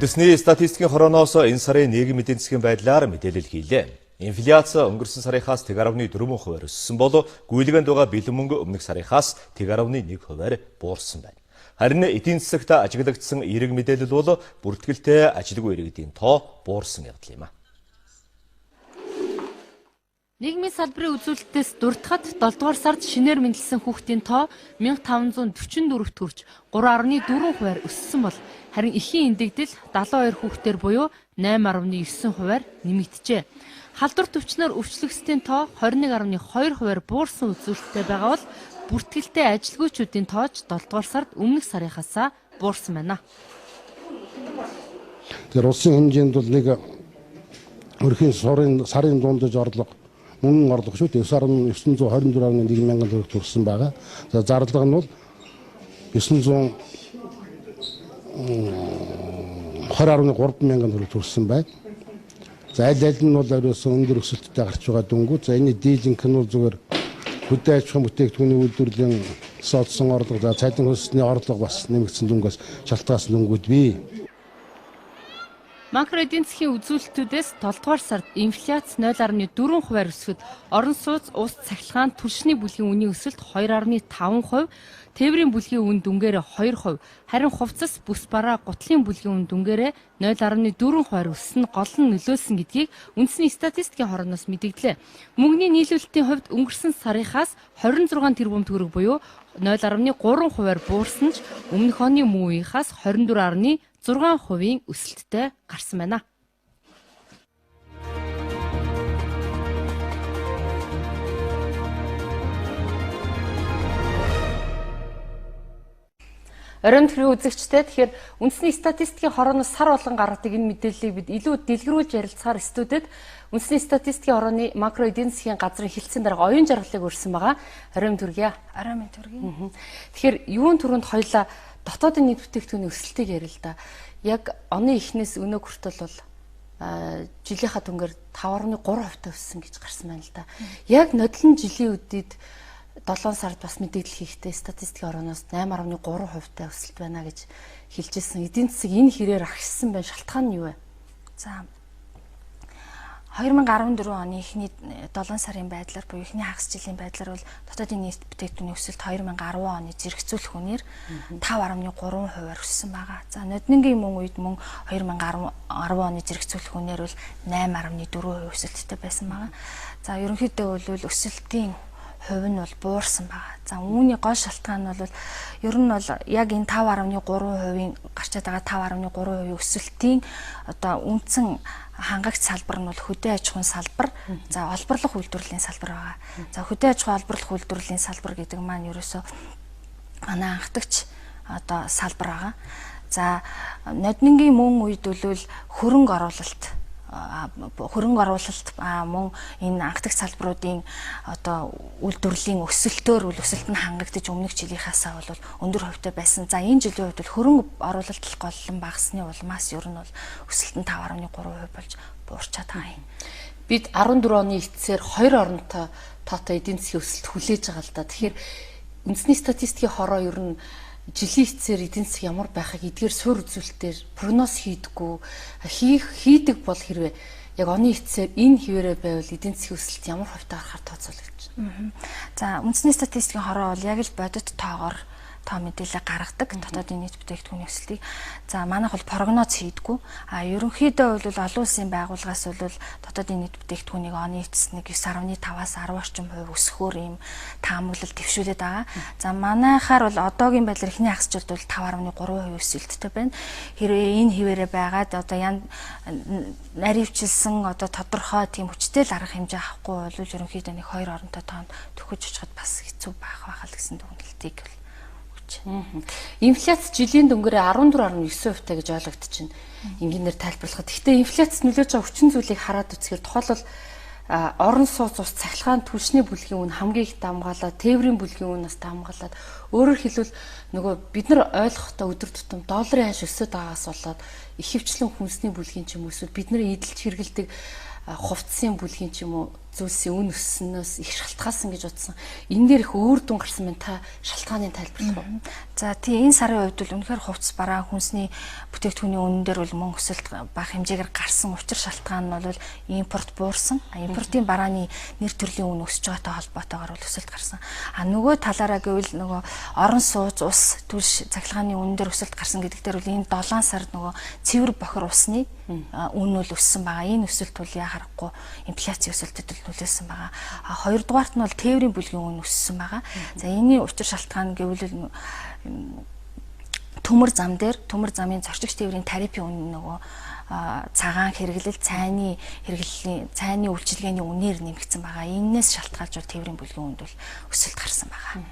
Үндэсний статистикийн хорооноос энэ сарын нийгмийн эдийн засгийн байдлаар мэдээлэл хийлээ. Инфляц өнгөрсөн сарынхаас 1.4% өссөн бол гүйлгээнд байгаа бэлэн мөнгө өмнөх сарынхаас 1.1% буурсан байна. Харин эдийн засагт ажиглагдсан эерэг мэдээлэл бол бүртгэлтэй ажилгүй иргэдийн тоо буурсан явдал юм. Нийгмийн салбарын үзүүлэлтээс дурдахад 7 дугаар сард шинээр мэндэлсэн хүүхдийн тоо 1544-т хүрч 3.4% өссөн бол харин эхийн эндэгдэл 72 хүүхдээр буюу 8.9% нэмэгджээ. Халдвар төвчнөр өвчлөгсдийн тоо 21.2% буурсан үзүүлэлттэй байгаа бол бүртгэлтэй ажилгүйчүүдийн тоо ч 7 дугаар сард өмнөх сарынхаасаа буурсан байна. Тэгэхээр улсын хэмжээнд бол нэг өрхийн сарын дундаж орлого мөнгөн орлого шүү дээ 924.1 мянган төгрөг төрсөн байгаа. За зарлага нь бол 920.3 мянган төгрөг төрсөн байна. За аль аль нь бол ерөөсөн өндөр өсөлттэй гарч байгаа дүнгууд. За энэ дийлэнх нь бол зүгээр хөдөө аж ахуйн бүтээгдэхүүний үйлдвэрлэлийн олсон орлого, за цалин хөлсний орлого бас нэмэгдсэн дүнгээс шалтгаалсан дүнгууд бий. Макро эдийн засгийн үзүүлэлтүүдээс 7 дугаар сард инфляц 0.4% өсөхөд орон сууц, ус цахилгаан, түлшний бүлгийн үнийн өсөлт 2.5%, тээврийн бүлгийн үн дүнгээрээ 2%, харин хувцас, бүс бараа, гутлын бүлгийн үн дүнгээрээ 0.4% өссөн нь гол нь нөлөөлсөн гэдгийг үндэсний статистикийн хорооноос мэдэгдлээ. Мөнгөний нийлүүлэлтийн хувьд өнгөрсөн сарынхаас 26 тэрбум төгрөг буюу 0.3% буурсан ч өмнөх оны мөн үеийнхээс 24.6% өсөлттэй гарсан байна. Оройн төрийн үзэгчтэй, тэгэхээр үндэсний статистикийн хорооноос сар болгон гаргадаг энэ мэдээллийг бид илүү дэлгэрүүлж ярилцахаар студид үндэсний статистикийн хорооны макро эдийн засгийн газрын хэлтсийн дарга Оюун Жаргалыг урьсан байгаа. Оройн төргий. Оройн төргий. Тэгэхээр юун түрүүнд хоёлаа дотоодын нийт бүтээгдэхүүний өсөлтийг ярил л да. Яг оны эхнээс өнөө хүртэл бол жилийнхаа дүнгээр 5.3% өссөн гэж гарсан байна л да. Яг нодлон жилийн үдид 7 сард бас мэдээлэл хийхдээ статистикийн орооноос 8.3% өсөлт байна гэж хэлжсэн. Эдийн засаг энэ хэрээр агшсан байна. Шалтгаан нь юу вэ? За 2014 оны эхний 7 сарын байдлаар буюу эхний хагас жилийн байдлаар бол дотоодын нийт бүтээгдэхүүний өсөлт 2010 оны зэрэгцүүлэх үнээр 5.3% өссөн байгаа. За ноднингийн мөн үед мөн 2010 оны зэрэгцүүлэх үнээр бол 8.4% өсөлттэй байсан байгаа. За ерөнхийдөө бол өсөлтийн хувь нь бол буурсан байгаа. За үүний гол шалтгаан нь бол ер нь бол яг энэ 5.3%-ийн гарчаад байгаа 5.3% өсөлтийн одоо үндсэн хангагч салбар нь бол хөдөө аж ахуйн салбар, за олборлох үйлдвэрлэлийн салбар байгаа. За хөдөө аж ахуйн олборлох үйлдвэрлэлийн салбар гэдэг маань ерөөсөө манай анхдагч одоо салбар байгаа. За ноднингийн мөн үед бол хөрөнгө оруулалт мөн энэ анхдагч салбаруудын одоо үйлдвэрлэлийн өсөлтөөр үл өсөлт нь хангагдаж өмнөх жилийнхаасаа бол өндөр хувьтай байсан. За энэ жилийн хувьд бол хөрөнгө оруулалт голлон багасны улмаас ер нь бол өсөлт нь 5.3% болж буурчаад байгаа юм. Бид 14 оны эцсээр 2 оронтой тоотой эдийн засгийн өсөлт хүлээж байгаа л да. Тэгэхээр үндэсний статистикийн хороо ер нь жилийн эцсээр эдийн засаг ямар байхыг эдгээр суурь үзүүлэлтээр прогноз хийдэггүй, хийдэг бол хэрвээ яг оны эцсээр энэ хэвээрээ байвал эдийн засгийн өсөлт ямар хувьтай гарахаар тооцоологдож байна. За үндэсний статистикийн хороо бол яг л бодит тоогоор тоо мэдээлэл гаргадаг дотоодын нийт бүтээгдэхүүний өсөлтийг. За манайх бол прогноз хийдэггүй. А ерөнхийдөө бол олон улсын байгууллагаас бол дотоодын нийт бүтээгдэхүүнийг оны эцэс нэг 9.5-аас 10 орчим хувь өсөхөөр ийм таамаглал дэвшүүлээд байгаа. За манайхаар бол одоогийн байдлаар эхний хагас жилд бол 5.3% өсөлттэй байна. Хэрвээ энэ хэвээрээ байгаад одоо наривчилсан одоо тодорхой тийм хүчтэй л арга хэмжээ авахгүй бол ерөнхийдөө нэг 2 оронтой тоонд төхөж очиход бас хэцүү байх байхал гэсэн дүгнэлтийг бол. Инфляц жилийн дүнгээрээ 14.9% гэж ойлгогдчихно. Энгийнээр тайлбарлахад. Гэхдээ инфляц нөлөөж байгаа хүчин зүйлийг хараад үзэхээр тухайлбал орон сууц, ус цахилгаан, түлшний бүлгийн үн хамгийн их дамгаалаад, тээврийн бүлгийн үн бас дамгаалаад, өөрөөр хэлбэл нөгөө бид нар ойлгохдоо өдөр тутам долларын ханш өсөд байгаагаас болоод ихэвчлэн хүнсний бүлгийн ч юм уу эсвэл бидний эдэлж хэрэглэдэг хувцсын бүлгийн ч юм уу зүйлсийн үн өсснөөс их шалтгаалсан гэж бодсон. Энэ дээр их өөр дүн гарсан байна. Та шалтгааныг тайлбарлах уу? За тий, энэ сарын хувьд бол үнэхээр хувцас бараа хүнсний бүтээгдэхүүний үнэн дээр бол мөн өсөлт бага хэмжээгээр гарсан учир шалтгаан нь бол импорт буурсан. Импортын барааны нэр төрлийн үн өсөж байгаатай холбоотойгоор бол өсөлт гарсан. А нөгөө талаараа гэвэл нөгөө орон сууц, ус, түлш, цахилгааны үнэн дээр өсөлт гарсан гэдэг дээр бол энэ 7 сард нөгөө цэвэр бохир усны үн бол өссөн байгаа. Энэ өсөлт бол яа харахгүй инфляцийн өсөлтөд бол нөлөөлсөн байгаа. А хоёрдугаарт нь бол тээврийн бүлгийн үн өссөн байгаа. За энэний учир шалтгаан гэвэл төмөр зам дээр төмөр замын зорчигч тээврийн тарифын үн нөгөө цагаан хэрэглэл, цайны хэрэглэлийн, цайны үйлчилгээний үнээр нэмэгдсэн байгаа. Эннээс шалтгаалж бол тээврийн бүлгийн үнд бол өсөлт гарсан байгаа.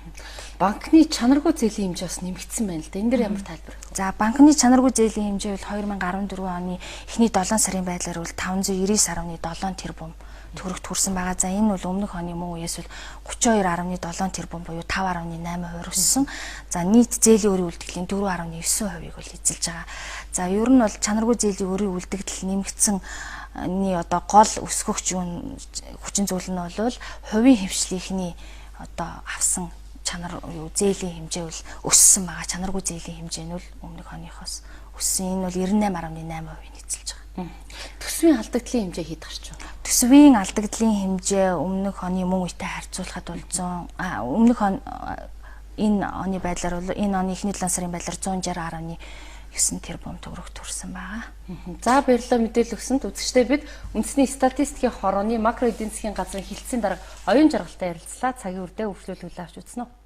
Банкны чанаргүй зээлийн хэмжээ бас нэмэгдсэн байна л да. Энэ дээр ямар тайлбар вэ? За банкны чанаргүй зээлийн хэмжээ бол 2014 оны эхний 7 сарын байдлаар бол 599.7 тэрбум төгрөгт хүрсэн байгаа. За энэ бол өмнөх оны мөн үеэс бол 32.7 тэрбум буюу 5.8% өссөн. За нийт зээлийн өрийн үлдэгдлийн 4.9%-ийг бол эзэлж байгаа. За ер нь бол чанаргүй зээлийн өрийн үлдэгдэл нэмэгдсэн ний одоо гол өсгөгч юу хүчин зүйл нь бол хувийн хвшлийнхний одоо авсан чанар юу зээлийн хэмжээ бол өссөн байгаа. Чанаргүй зээлийн хэмжээ нь бол өмнөх оныхоос өссөн. Энэ бол 98.8%-ийг эзэлж байгаа. Төсвийн алдагдлын хэмжээ хэд гарч байна? Төсвийн алдагдлын хэмжээ өмнөх оны мөн үетэй харьцуулахад бол 100 өмнөх он энэ оны байдлаар бол энэ оны эхний 7 сарын байдлаар 160.9 тэрбум төгрөг төрсэн байгаа. За баярлалаа мэдээлэл өгсөнд. Үзэгчдээ бид үндэсний статистикийн хорооны макро эдийн засгийн газрын хэлтсийн дарга Оюун Жаргалтай ярилцлаа. Цагийн үрдээ үргэлжлүүлэл авч үзнэ үү?